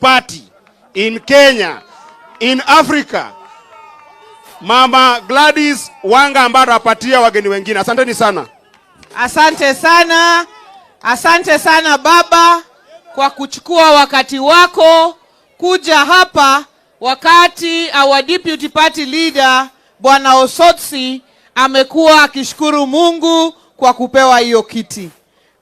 Party in Kenya, in Africa, Mama Gladys Wanga ambaye atapatia wageni wengine. Asanteni sana. Asante sana, asante sana baba kwa kuchukua wakati wako kuja hapa wakati our deputy party leader, Bwana Osotsi, amekuwa akishukuru Mungu kwa kupewa hiyo kiti.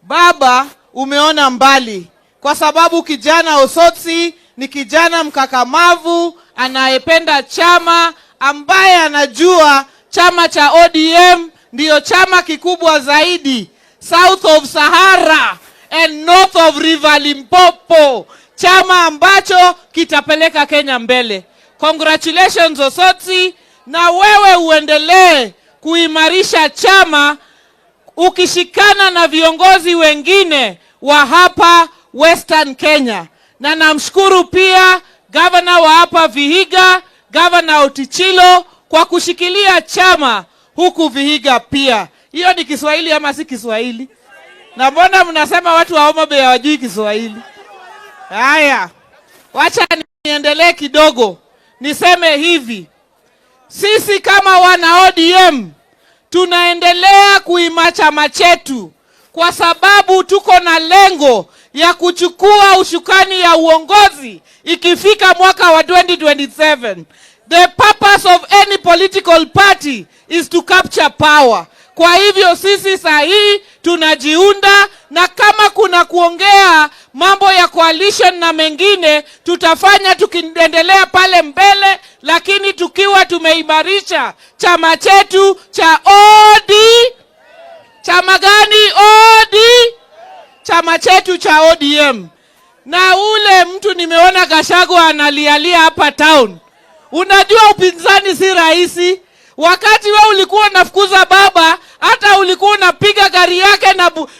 Baba, umeona mbali kwa sababu kijana Osotsi ni kijana mkakamavu anayependa chama, ambaye anajua chama cha ODM ndiyo chama kikubwa zaidi south of Sahara and north of River Limpopo, chama ambacho kitapeleka Kenya mbele. Congratulations, Osotsi, na wewe uendelee kuimarisha chama ukishikana na viongozi wengine wa hapa Western Kenya. Na namshukuru pia gavana wa hapa Vihiga, Gavana Ottichilo, kwa kushikilia chama huku Vihiga pia. Hiyo ni Kiswahili ama si Kiswahili? Na mbona mnasema watu wa Homa Bay hawajui Kiswahili? Haya, wacha niendelee kidogo, niseme hivi: sisi kama wana ODM tunaendelea kuimarisha chama chetu kwa sababu tuko na lengo ya kuchukua usukani ya uongozi ikifika mwaka wa 2027. The purpose of any political party is to capture power. Kwa hivyo sisi saa hii tunajiunda, na kama kuna kuongea mambo ya coalition na mengine tutafanya tukiendelea pale mbele, lakini tukiwa tumeimarisha chama chetu cha OD. Chama gani? OD, chama chetu cha ODM. Na ule mtu nimeona Gachagua analialia hapa town. Unajua upinzani si rahisi. Wakati we ulikuwa unafukuza baba, hata ulikuwa unapiga gari yake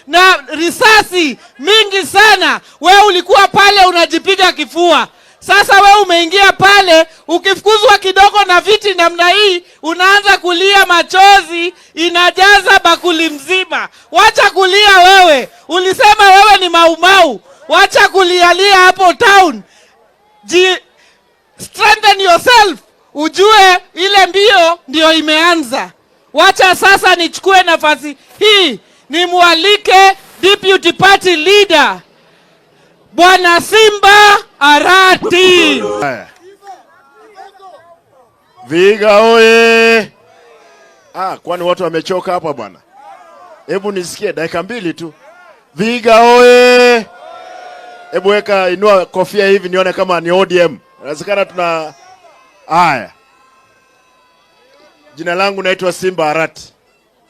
na risasi mingi sana, we ulikuwa pale unajipiga kifua. Sasa we umeingia pale, ukifukuzwa kidogo na viti namna hii, unaanza kulia, machozi inajaza bakuli mzima. Wacha kulia wewe, ulisema wewe ni Maumau. Wacha kulialia hapo town. Strengthen yourself, ujue ile mbio ndio imeanza. Wacha sasa nichukue nafasi hii nimwalike deputy party leader, Bwana Simba Arati. Haya. Vihiga oye! Ah, kwani watu wamechoka hapa bwana? Hebu nisikie dakika 2 tu. Vihiga oye! Hebu weka, inua kofia hivi nione kama ni ODM. Inawezekana tuna. Haya. Jina langu naitwa Simba Arati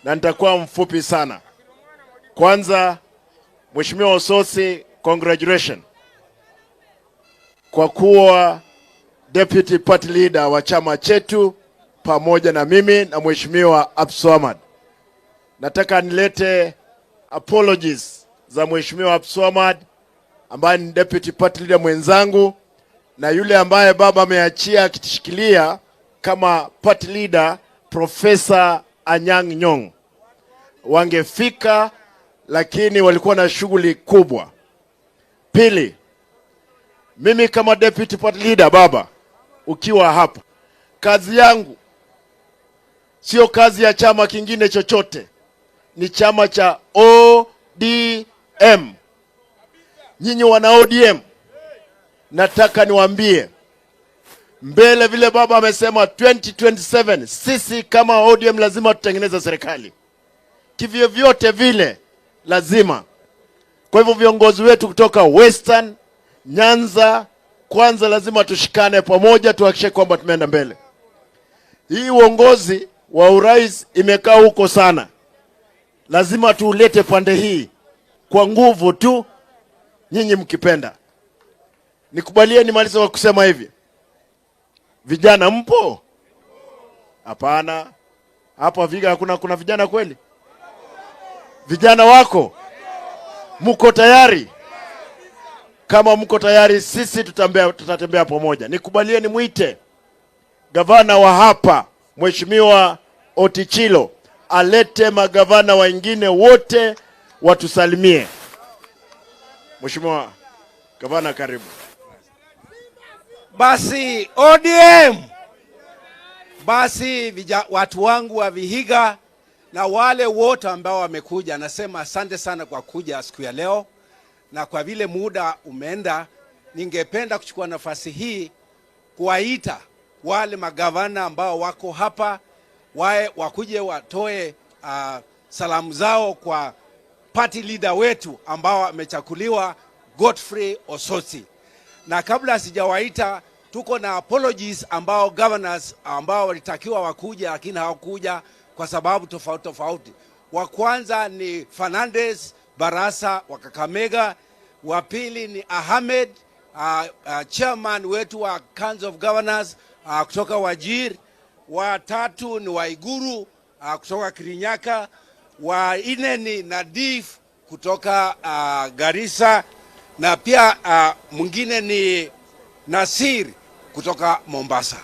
na nitakuwa mfupi sana. Kwanza, Mheshimiwa Osotsi, congratulations kwa kuwa deputy party leader wa chama chetu pamoja na mimi na Mheshimiwa Abdulswamad. Nataka nilete apologies za Mheshimiwa Abdulswamad ambaye ni deputy party leader mwenzangu na yule ambaye baba ameachia akitishikilia kama party leader, Professor Anyang' Nyong'o. Wangefika lakini walikuwa na shughuli kubwa. Pili, mimi kama deputy party leader, baba, ukiwa hapa, kazi yangu sio kazi ya chama kingine chochote, ni chama cha ODM. Nyinyi wana ODM, nataka niwaambie mbele, vile baba amesema 2027, sisi kama ODM lazima tutengeneze serikali kivyovyote vile, lazima. Kwa hivyo viongozi wetu kutoka Western, Nyanza, kwanza lazima tushikane pamoja, tuhakikishe kwamba tumeenda mbele. Hii uongozi wa urais imekaa huko sana, lazima tuulete pande hii kwa nguvu tu, nyinyi mkipenda. Nikubalie nimalize kwa kusema hivi, vijana mpo? Hapana, hapa Vihiga hakuna, kuna vijana kweli? Vijana wako, mko tayari? Kama mko tayari, sisi tutatembea pamoja. Nikubalie nimwite gavana wa hapa, Mheshimiwa Ottichilo, alete magavana wengine wote watusalimie. Mheshimiwa Gavana, karibu. Basi ODM, basi watu wangu wa Vihiga na wale wote ambao wamekuja, nasema asante sana kwa kuja siku ya leo, na kwa vile muda umeenda, ningependa kuchukua nafasi hii kuwaita wale magavana ambao wako hapa wae wakuje watoe salamu zao kwa party leader wetu ambao amechaguliwa, Godfrey Osotsi. Na kabla sijawaita, tuko na apologies ambao governors ambao walitakiwa wakuja lakini hawakuja kwa sababu tofauti tofauti. Wa kwanza ni Fernandez Barasa wa Kakamega, wa pili ni Ahmed, chairman wetu wa Council of Governors kutoka Wajir, wa tatu ni Waiguru kutoka Kirinyaga, wa nne ni Nadif kutoka Garissa na pia mwingine ni Nasir kutoka Mombasa.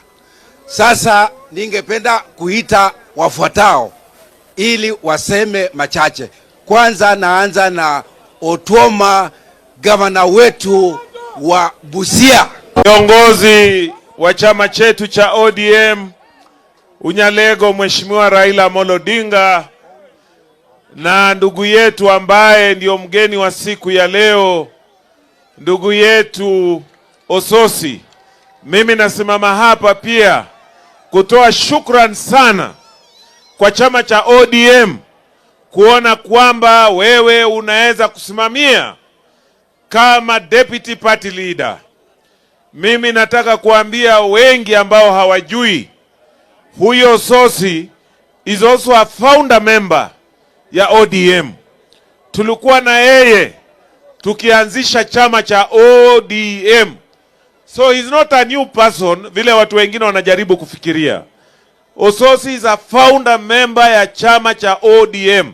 Sasa ningependa kuita wafuatao ili waseme machache. Kwanza naanza na Otuoma, gavana wetu wa Busia. Kiongozi wa chama chetu cha ODM Unyalego, Mheshimiwa Raila Amolo Odinga, na ndugu yetu ambaye ndio mgeni wa siku ya leo, ndugu yetu Osotsi. Mimi nasimama hapa pia kutoa shukran sana kwa chama cha ODM kuona kwamba wewe unaweza kusimamia kama deputy party leader. Mimi nataka kuambia wengi ambao hawajui, huyo Osotsi is also a founder member ya ODM. Tulikuwa na yeye tukianzisha chama cha ODM. So he's not a new person vile watu wengine wanajaribu kufikiria. Osotsi is a founder member ya chama cha ODM.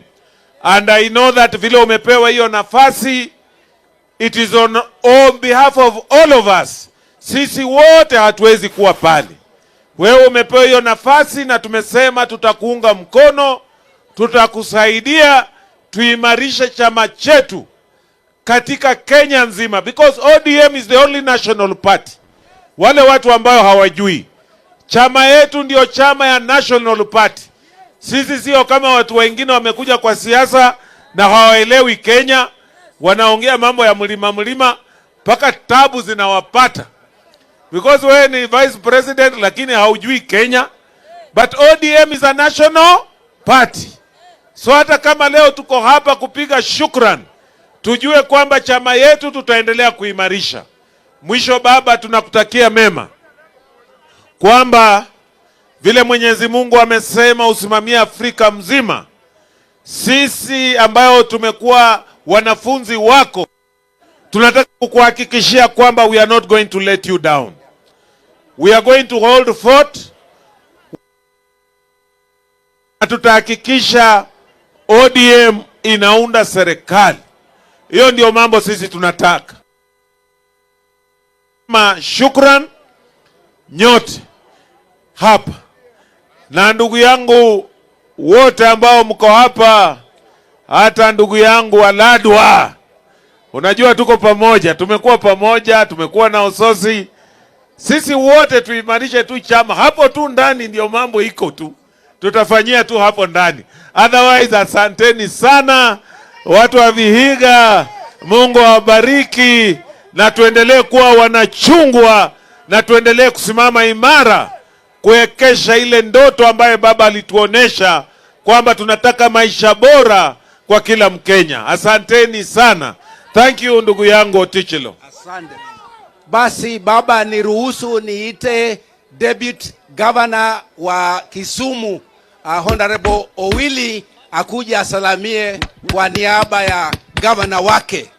And I know that vile umepewa hiyo nafasi, it is on behalf of all of us. Sisi wote hatuwezi kuwa pale. Wewe umepewa hiyo nafasi na tumesema tutakuunga mkono, tutakusaidia tuimarishe chama chetu katika Kenya nzima, because ODM is the only national party. Wale watu ambao hawajui, chama yetu ndio chama ya national party. Sisi sio kama watu wengine wamekuja kwa siasa na hawaelewi Kenya, wanaongea mambo ya mlima mlima mpaka tabu zinawapata, because wewe ni vice president lakini haujui Kenya. But ODM is a national party. So hata kama leo tuko hapa kupiga shukran, tujue kwamba chama yetu tutaendelea kuimarisha. Mwisho baba, tunakutakia mema kwamba vile Mwenyezi Mungu amesema usimamie Afrika mzima, sisi ambayo tumekuwa wanafunzi wako tunataka kukuhakikishia kwamba we are not going to let you down. We are going to hold fort na tutahakikisha ODM inaunda serikali. Hiyo ndio mambo sisi tunataka. Ma shukran nyote hapa na ndugu yangu wote ambao mko hapa, hata ndugu yangu Aladwa, unajua tuko pamoja, tumekuwa pamoja, tumekuwa na Osotsi. Sisi wote tuimarishe tu chama hapo tu ndani, ndio mambo iko tu, tutafanyia tu hapo ndani. Otherwise, asanteni sana watu wa Vihiga, Mungu awabariki na tuendelee kuwa wanachungwa na tuendelee kusimama imara kuwekesha ile ndoto ambayo baba alituonesha kwamba tunataka maisha bora kwa kila Mkenya. Asanteni sana. Thank you, ndugu yangu Otichilo. Asante. Basi baba, niruhusu niite Deputy Governor wa Kisumu, Honorable Owili, akuja asalamie kwa niaba ya governor wake.